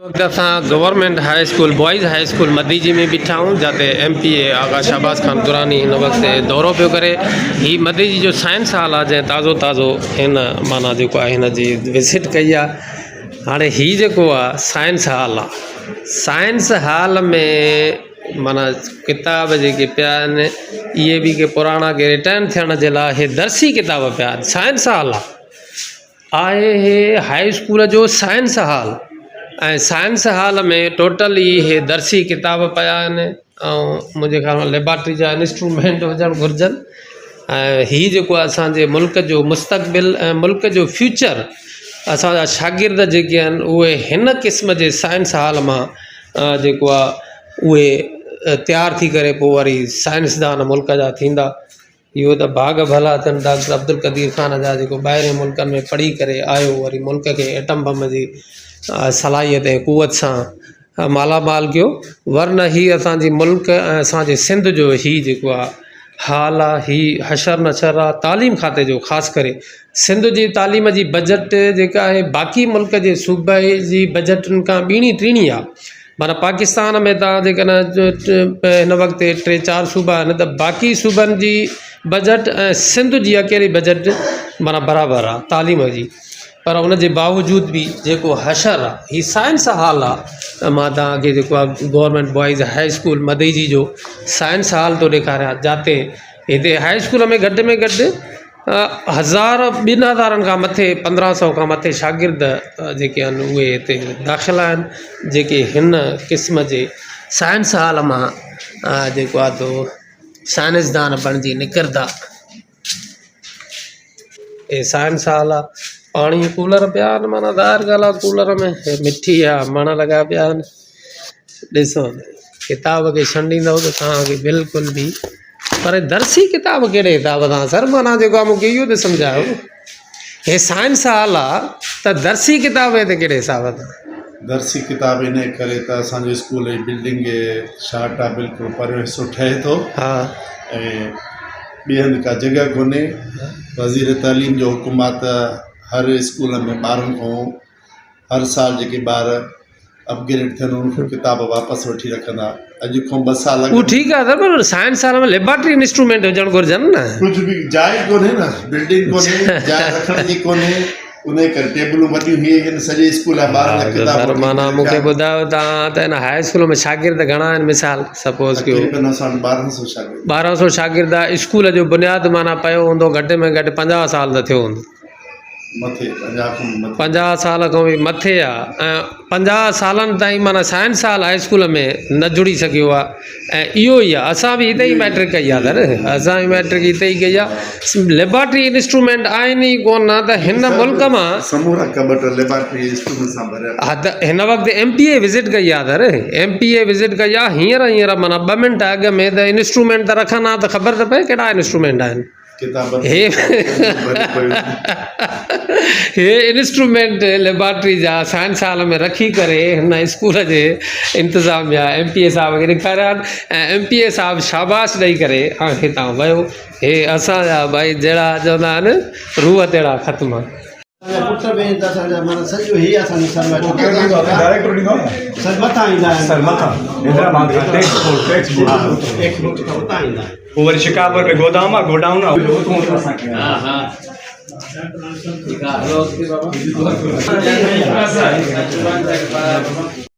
وقت اسان government high school boys high school Madeji ۾ بيٺا آهيون جاتي M P A Agha Shahbaz Khan Durrani هن وقت دورو پيو ڪري. هي مديجي جو سائنس هال آهي جنهن تازو تازو هن معنيٰ جيڪو آهي هن جي وزٽ ڪئي آهي. هاڻي هي جيڪو آهي سائنس هال آهي سائنس هال ۾ معنيٰ ڪتاب جيڪي پيا آهن اهي به ڪي پراڻا ڪي رٽائر ٿيڻ جي لاء هي درسي ڪتاب پيا آهن سائنس هال آهي. آهي هي هاء اسڪول جو science hall ۽ science hall ۾ total ئي هي درسي ڪتاب پيا آهن ۽ منهنجي خيال ۾ ليبارٽري جا انسٽرومينٽ هجڻ گهرجن ۽ هي جيڪو اسان جي ملڪ جو مستقبل ۽ ملڪ جو فيوچر اسان جا شاگرد جيڪي آهن اهي هن قسم جي سائنس هال مان جيڪو آهي اهي تيار ٿي ڪري پوء وري سائنسدان ملڪ جا ٿيندا. اهو ته ڀاڳ ڀلا اٿن ڊاڪٽر عبدالقدير خان جا جيڪو ٻاهرين ملڪن ۾ پڙهي ڪري آيو وري ملڪ کي ايٽم بم جي صلاحيت ۽ قوت سان مالا مال ڪيو ورنه هي اسان جي ملڪ ۽ اسان جي سنڌ جو هي جيڪو آهي حال آهي هي حشر نشر آهي تعليم کاتي جو خاص ڪري سنڌ جي تعليم جي بجيٽ جيڪا آهي باقي ملڪ جي صوبي جي بجيٽن کان ٻيڻي ٽيڻي آهي معنيٰ پاڪستان ۾ توهان جيڪڏهن هن وقت ٽي چار صوبا آهن ته باقي صوبن جي بجيٽ ۽ سنڌ جي اڪيلي بجيٽ معنيٰ برابر آهي تعليم جي پر ان جي باوجود به جيڪو حشر آهي هي سائنس هال آهي ته مان توهان کي جيڪو آهي government boys high school Madeji جو سائنس هال ٿو ڏيکاريان جاتي هتي هاء اسڪول ۾ گهٽ ۾ گهٽ هزار ٻن هزارن کان مٿي پندرهن سئو کان مٿي شاگرد جيڪي آهن اهي هتي داخل آهن جيڪي هن قسم جي سائنس هال مان جيڪو آهي سو سائنسدان بڻجي نڪرندا. هي سائنس هال آهي پاڻي ڪولر پيا آهن معنيٰ ظاهر ڳالهه آهي ڪولر ۾ مٺي جا مڻ لڳا پيا آهن ڏسو ڪتاب کي ڇنڊيندو ته توهان کي بلڪل به پر درسي ڪتاب ڪهڙي حساب سان سر معنيٰ جيڪو آ مونکي اهو ته سمجهايو هي سائنس هال آ ته درسي ڪتاب هتي ڪهڙي حساب سان. درسي ڪتاب ان ڪري ته اسان جو اسڪول جي بلڊنگ شارٽ آ بلڪل پريون حصو ٺهي ٿو ۽ ٻئي هنڌ ڪا جڳهه ڪونهي وزير تعليم جو حڪم آ ته هر اسڪول ۾ ٻارن کان هر سال جيڪي ٻار اپگريڊ ٿين انهن کان ڪتاب واپس وٺي رکندا اڄ کان ٻه سال اڳ اهو ٺيڪ آهي سر پر سائنس هال ۾ ليبارٽري انسٽرومينٽ هجڻ گهرجن نه. ڪجهه به جاء ئي ڪونهي نه بلڊنگ ڪونهي جاء رکڻ جي ڪونهي انهي ڪري ٽيبلون وڏيون هي آهن سڄي اسڪول جا ٻارن جا ڪتاب سر معنيٰ مون کي ٻڌايو تان ته هن هاء اسڪول ۾ شاگرد گهڻا آهن مثال سپوز ڪيو تقريبن اسان وٽ ٻارهن سو شاگرد ٻارهن سو شاگرد آهي اسڪول جو بنياد معنيٰ پيو هوندو گهٽ ۾ گهٽ پنجاهه سال ته ٿيو هوندو. پنجاهه سال کان به مٿي آ ۽ پنجاهه سالن تائين معنيٰ سائنس هال هاء اسڪول ۾ نه جڙي سگهيو آ ۽ اهو ئي آ اسان به هتي ئي ميٽرڪ ڪئي آ سر اسان به ميٽرڪ هتي ئي ڪئي آ ليبارٽري انسٽرومينٽ آهن ئي ڪونه ته هن ملڪ مان سمورا ڪٻٽ ليبارٽري انسٽرومينٽ سان ڀريل ها ته هن وقت ايم پي اي وزٽ ڪئي آ سر ايم پي اي وزٽ ڪئي آ هينئر هينئر معنيٰ ٻه منٽ اڳ ۾ ته انسٽرومينٽ ته رکن ها ته خبر ته پئي ڪهڙا انسٽرومينٽ آهن. هي انسٽرومينٽ ليبارٽري جا سائنس هال ۾ رکي ڪري هن اسڪول جي انتظاميا ايم پي اي صاحب کي ڏيکاريا آهن ۽ ايم پي اي صاحب شاباش ڏئي ڪري هتان ويو هي اسان جا ڀائي جهڙا چوندا آهن روح تهڙا ختم. پٽ به آهن ته اسان جا معنيٰ سڄو هي اسان جو سر سر مٿان ايندا آهن سر مٿان حيدرآباد کان tax board tax board tax board کان اتان ايندا آهن پوء وري شڪارپور ۾ گودام آ گوڊائون آ ها ها ٺيڪ آ هلو اڳتي بابا.